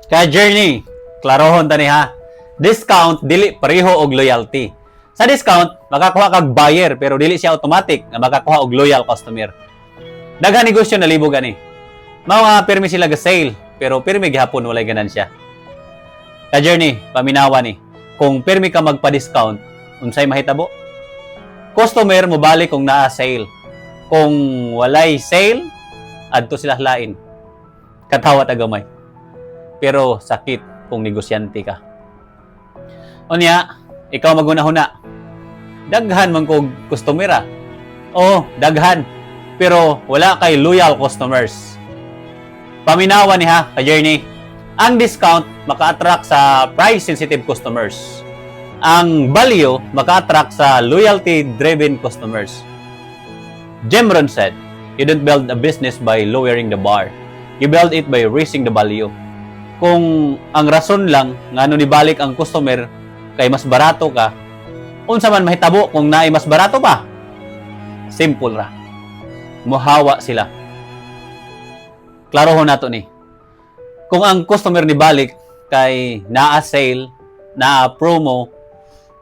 Ka journey, klarohon ta ni ha. Discount dili pareho og loyalty. Sa discount, makakuha kag buyer pero dili siya automatic nga makakuha og loyal customer. Daghan negosyo na libog ani. Mao nga pirmi sila ga sale pero pirmi gihapon walay ganansya. Ka journey, paminawa ni. Kung pirmi ka magpa-discount, unsay mahitabo? Customer mobalik kung naa sale. Kung walay sale, adto sila lain. Katawa ta gamay. Pero sakit kung negosyante ka. Unya, ikaw maghuna-huna. Daghan man kog customer ah. Oo, daghan. Pero wala kay loyal customers. Paminawa ni ha, ka journey. Ang discount maka-attract sa price sensitive customers. Ang value maka-attract sa loyalty driven customers. Jim Rohn said, "You don't build a business by lowering the bar. You build it by raising the value." Kung ang rason lang ngano nibalik ang customer kay mas barato ka, unsa man mahitabo kung naay mas barato pa? Simple ra. Muhawa sila. Klaro ho nato ni. Kung ang customer nibalik kay naa sale, naa promo,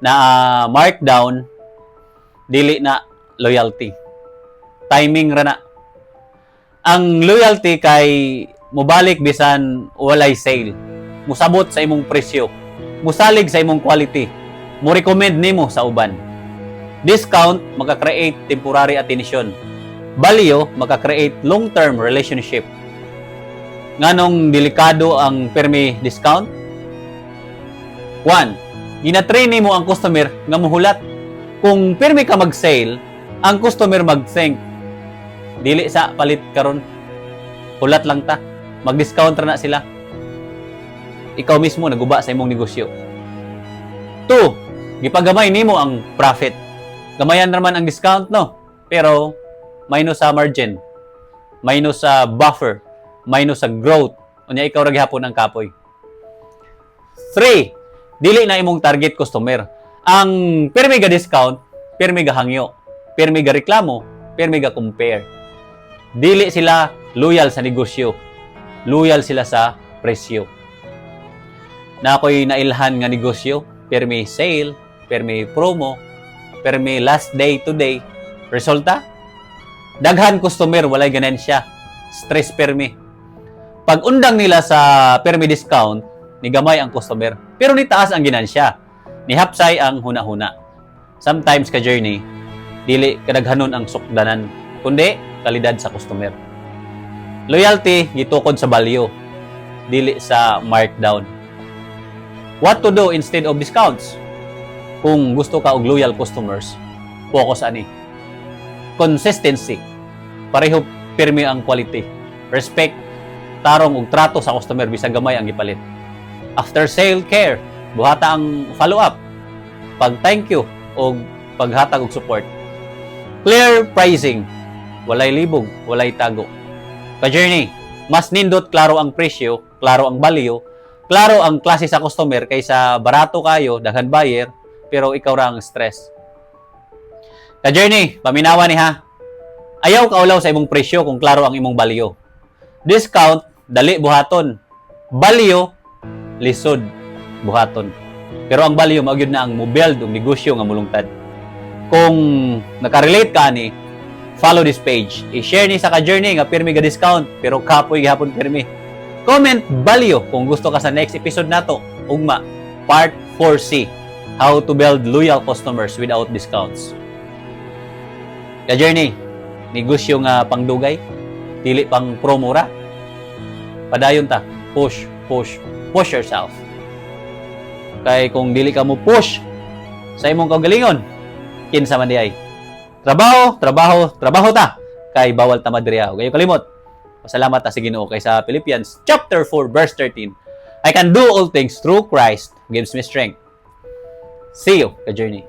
naa markdown, dili na loyalty. Timing ra na. Ang loyalty kay mobalik bisan walay sale. Musabot sa imong presyo. Musalig sa imong quality. Mo-recommend nimo sa uban. Discount maka-create temporary attention. Value maka-create long-term relationship. Nganong delikado ang permi discount? 1. Gina-train nimo ang customer nga muhulat. Kung pirmi ka mag-sale, ang customer mag-think, "Dili sa palit karon. Hulat lang ta. Mag-discount ra na sila." Ikaw mismo naguba sa imong negosyo. 2. Gipagamay nimo ang profit. Gamayan naman ang discount, no? Pero minus sa margin, minus sa buffer, minus sa growth. Unya ikaw ra gihapon ang kapoy. 3. Dili na imong target customer. Ang pirmi ga discount, pirmi ga hangyo, pirmi ga reklamo, pirmi ga compare. Dili sila loyal sa negosyo. Loyal sila sa presyo. Na ako'y nailhan nga negosyo, pirmi sale, pirmi promo, pirmi last day today. Resulta? Daghan customer, walay ganansya. Stress pirmi. Pag undang nila sa pirmi discount, nigamay ang customer. Pero nitaas ang ginansya. Nihapsay ang huna-huna. Sometimes, ka journey, dili kadaghanon ang sukdanan, kundi kalidad sa customer. Loyalty gitukod sa value, dili sa markdown. What to do instead of discounts? Kung gusto ka og loyal customers, focus ani. Consistency. Pareho pirmi ang quality. Respect, tarong og trato sa customer bisan gamay ang gipalit. After sale care, buhata ang follow up. Pag thank you og paghatag og support. Clear pricing, walay libog, walay tago. Ka-journey, mas nindot klaro ang presyo, klaro ang value, klaro ang klase sa customer kaysa barato kayo, daghan buyer, pero ikaw ra ang stress. Ka-journey, paminawa ni ha. Ayaw kaulaw sa imong presyo kung klaro ang imong value. Discount, dali buhaton. Value, lisod buhaton. Pero ang value mao gyud na ang mo-build og negosyo nga mulungtad. Kung nakarelate ka ani, follow this page. I-share ni sa ka-journey nga pirmi ga discount pero kapoy gihapon pirmi. Comment "value" kung gusto ka sa next episode nato. Ugma, part 4C. How to build loyal customers without discounts. Ka-journey, negosyo nga pangdugay, dili pang promo ra. Padayon ta, push, push, push yourself. Kay kung dili ka mo push sa imong kaugalingon, kinsa man diay? Trabaho, trabaho, trabaho ta. Kay bawal ta madriya. Ayaw kalimot. Pasalamat ta sa Ginoo kay sa Philippians chapter 4 verse 13, "I can do all things through Christ who gives me strength." See you, ka journey.